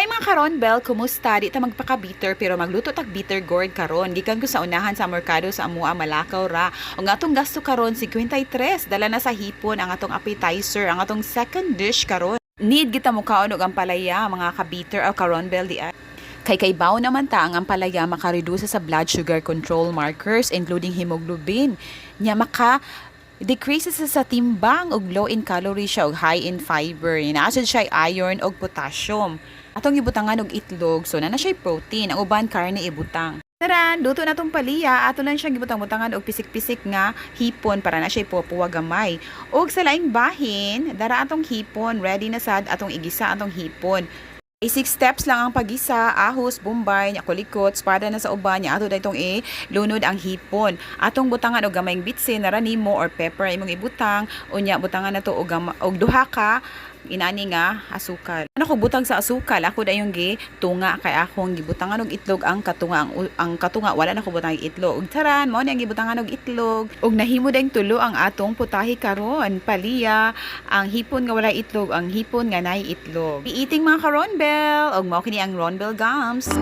Hi, mga karonbel, kumusta? Di ta magpaka-bitter pero magluto tag bitter gourd karon. Gikan ko sa unahan sa merkado sa amua, malakaw ra. Ang atong gasto karon 53, dala na sa hipon, ang atong appetizer, ang atong second dish karon. Need kita mo kaon og ampalaya, mga ka-bitter o karonbel di ay. Kay kaybaw naman ta ang ampalaya makareduce sa blood sugar control markers including hemoglobin. Nya maka decreases sa timbang og low in calorie siya og high in fiber. Naa sad siya iron og potassium. Atong ibutangan og itlog, so naa na siya protein. Ang uban, karne ibutang. Taran, luto na tong paliya. Ato lang siyang gibutang-butangan og pisik-pisik nga hipon para na siya ipupuwa gamay. Og sa laing bahin, dara atong hipon, ready na sad atong igisa atong hipon. Six steps lang ang pagisa: ahos, bombay, nya kulikot, espada na sa uban, nya ato daytong i lunod ang hipon. Atong butangan og gamayng bitsin na nimo or pepper imong ibutang, unya butangan nato og duha ka inani nga asukal. Ano ko butang sa asukal? Ako dayong gi tunga kay akong gibutangan og itlog ang katunga, ang katunga wala na ko butang itlog. Ug taran, mao ni ang gibutangan og itlog. Ug nahimo dayong tulo ang atong putahe karon. Paliya, ang hipon nga wala itlog, ang hipon nga nay itlog. Eating, mga karonbel, ug mao kini ang Ronbel Gams.